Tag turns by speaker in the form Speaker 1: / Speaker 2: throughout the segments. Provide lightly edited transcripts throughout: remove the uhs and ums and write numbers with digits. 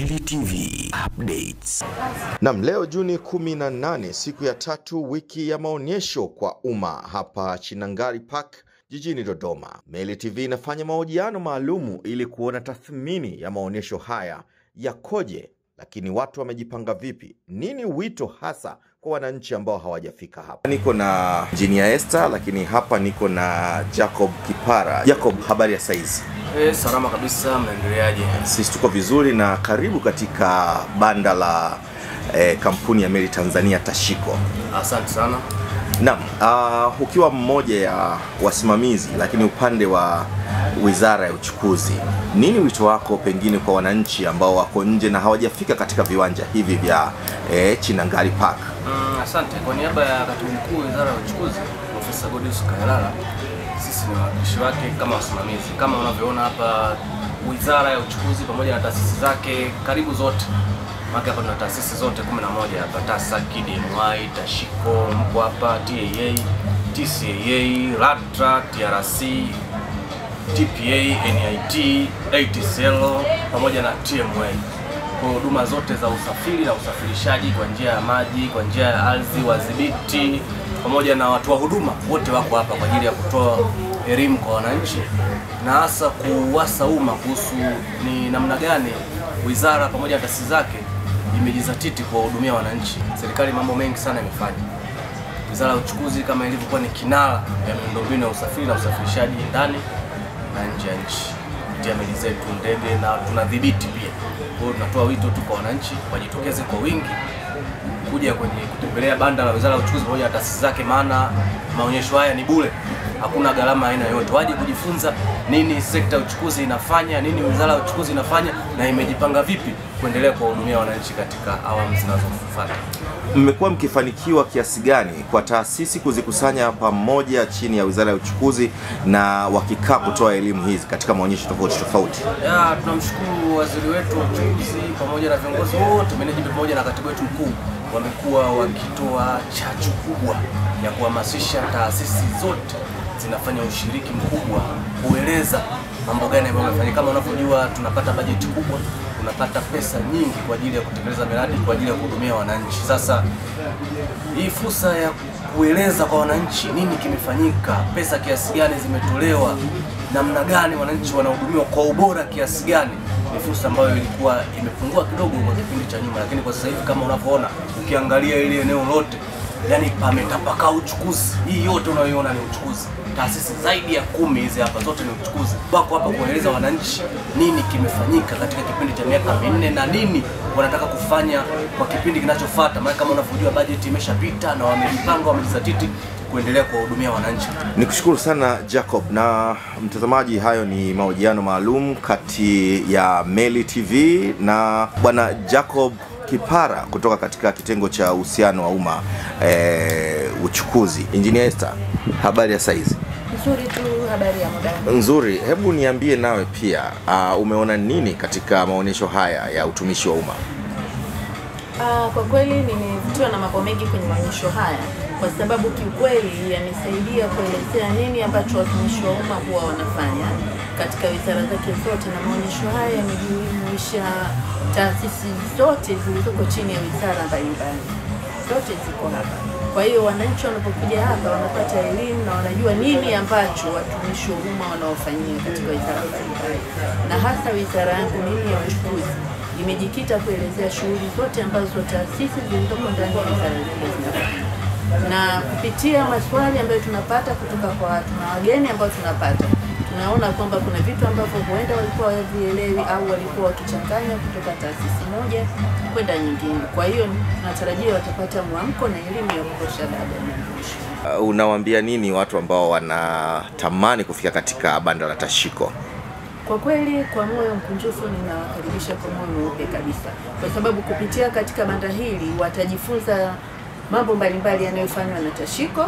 Speaker 1: Meli TV Updates.
Speaker 2: Naam, leo Juni 18, siku ya tatu wiki ya maonyesho kwa umma hapa Chinangali Park jijini Dodoma. Meli TV inafanya mahojiano maalumu ili kuona tathmini ya maonyesho haya yakoje, lakini watu wamejipanga vipi? Nini wito hasa kwa wananchi ambao hawajafika hapa? Niko na Engineer Esther, lakini hapa niko na Jacob Kipara. Jacob, habari ya saizi?
Speaker 3: Salama kabisa, mnaendeleaje?
Speaker 2: Sisi tuko vizuri na karibu katika banda la kampuni ya Meli Tanzania Tashiko.
Speaker 3: Asante sana.
Speaker 2: Naam, ukiwa mmoja ya wasimamizi lakini upande wa Wizara ya Uchukuzi, nini wito wako pengine kwa wananchi ambao wako nje na hawajafika katika viwanja hivi vya Chinangali Park?
Speaker 3: Asante. Kwa niaba ya Katibu Mkuu Wizara ya Uchukuzi, Profesa Godius Kahelala, sisi ni wawakilishi wake kama wasimamizi. Kama unavyoona hapa, Wizara ya Uchukuzi pamoja na taasisi zake karibu zote. Maana hapa tuna taasisi zote 11 hapa: TASAC, KDMI, Tashiko, Mkwapa, TAA, TCAA, LATRA, TRC, TPA, NIT, ATCL pamoja na TMA. Kwa huduma zote za usafiri na usafirishaji kwa njia ya maji, kwa njia ya ardhi, wadhibiti pamoja na watu wa huduma wote wako hapa kwa ajili ya kutoa elimu kwa wananchi na hasa kuwasa umma kuhusu ni namna gani wizara pamoja na taasisi zake imejizatiti kuwahudumia wananchi. Serikali mambo mengi sana imefanya. Wizara ya Uchukuzi kama ilivyokuwa ni kinara ya miundombinu ya usafiri na usafirishaji ndani na nje ya nchi, kupitia meli zetu, ndege, na tunadhibiti pia. Kwa hiyo tunatoa wito tu kwa wananchi wajitokeze kwa wingi kuja kwenye kutembelea banda la Wizara ya Uchukuzi pamoja na taasisi zake, maana maonyesho haya ni bure, hakuna gharama aina yoyote. Waje kujifunza nini sekta ya uchukuzi inafanya, nini Wizara ya Uchukuzi inafanya na imejipanga vipi kuendelea kuwahudumia wananchi katika awamu zinazofuata.
Speaker 2: Mmekuwa mkifanikiwa kiasi gani kwa taasisi kuzikusanya pamoja chini ya Wizara ya Uchukuzi na wakikaa kutoa elimu hizi katika maonyesho tofauti tofauti?
Speaker 3: Tunamshukuru waziri wetu wa uchukuzi pamoja na viongozi wote, management pamoja na katibu wetu mkuu, wamekuwa wakitoa chachu kubwa ya kuhamasisha taasisi zote zinafanya ushiriki mkubwa kueleza mambo gani ambayo yamefanyika. Kama unavyojua, tunapata bajeti kubwa, tunapata pesa nyingi kwa ajili ya kutekeleza miradi, kwa ajili ya kuhudumia wananchi. Sasa hii fursa ya kueleza kwa wananchi nini kimefanyika, pesa kiasi gani zimetolewa, namna gani wananchi wanahudumiwa kwa ubora kiasi gani, ni fursa ambayo ilikuwa imepungua kidogo kwa kipindi cha nyuma, lakini kwa sasa hivi kama unavyoona, ukiangalia ile eneo lote, yani pametapakaa uchukuzi. Hii yote unayoiona ni uchukuzi. Taasisi zaidi ya 10 hizi hapa zote ni uchukuzi. Wako hapa kueleza wananchi nini kimefanyika katika kipindi cha miaka 4 na nini wanataka kufanya kwa kipindi kinachofuata. Maana kama unavyojua bajeti imeshapita na wamejipanga, wamejizatiti kuendelea kuwahudumia wananchi.
Speaker 2: Nikushukuru sana Jacob. Na mtazamaji, hayo ni mahojiano maalum kati ya Meli TV na Bwana Jacob Kipara kutoka katika kitengo cha uhusiano wa umma uchukuzi. Engineer Esther, habari ya saizi?
Speaker 4: Nzuri tu, habari ya muda.
Speaker 2: Nzuri. Hebu niambie nawe pia, umeona nini katika maonyesho haya ya utumishi wa umma?
Speaker 4: Kwa kweli nimevutiwa na mambo mengi kwenye maonyesho haya, kwa sababu kiukweli yamesaidia kuelezea nini ambacho watumishi wa umma huwa wanafanya katika wizara zake zote, na maonyesho haya yamejumuisha taasisi zote zilizoko chini ya wizara mbalimbali, zote ziko hapa. Kwa hiyo wananchi wanapokuja hapa wanapata elimu na wanajua nini ambacho watumishi wa umma wanaofanyia katika wizara mbalimbali, na hasa wizara yangu mimi ya uchukuzi imejikita kuelezea shughuli zote ambazo taasisi zilizoko ndani ya wizara zile zinafanya, na kupitia maswali ambayo tunapata kutoka kwa watu na wageni ambao tunapata, tunaona kwamba kuna vitu ambavyo huenda walikuwa hawavielewi au walikuwa wakichanganya kutoka taasisi moja kwenda nyingine. Kwa hiyo tunatarajia watapata mwamko na elimu ya kutosha baada ya maonyesho.
Speaker 2: Unawaambia nini watu ambao wanatamani kufika katika banda la Tashiko?
Speaker 4: Kwa kweli, kwa moyo mkunjufu ninawakaribisha kwa moyo mweupe kabisa, kwa sababu kupitia katika banda hili watajifunza mambo mbalimbali yanayofanywa na Tashiko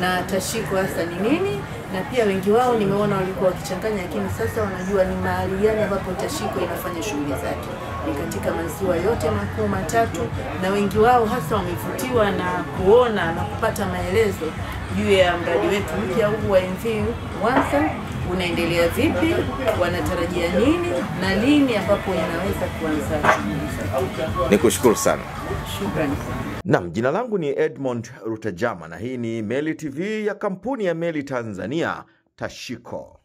Speaker 4: na Tashiko hasa ni nini, na pia wengi wao nimeona walikuwa wakichanganya, lakini sasa wanajua ni mahali gani ambapo Tashiko inafanya shughuli zake, ni katika maziwa yote makuu matatu, na wengi wao hasa wamevutiwa na kuona na kupata maelezo juu ya mradi wetu mpya huu wa MV Mwanza unaendelea vipi, wanatarajia nini na lini ambapo inaweza kuanza shughuli zake.
Speaker 2: Nikushukuru sana.
Speaker 4: Shukrani sana.
Speaker 2: Naam, jina langu ni Edmond Rutajama na hii ni Meli TV ya kampuni ya Meli Tanzania Tashiko.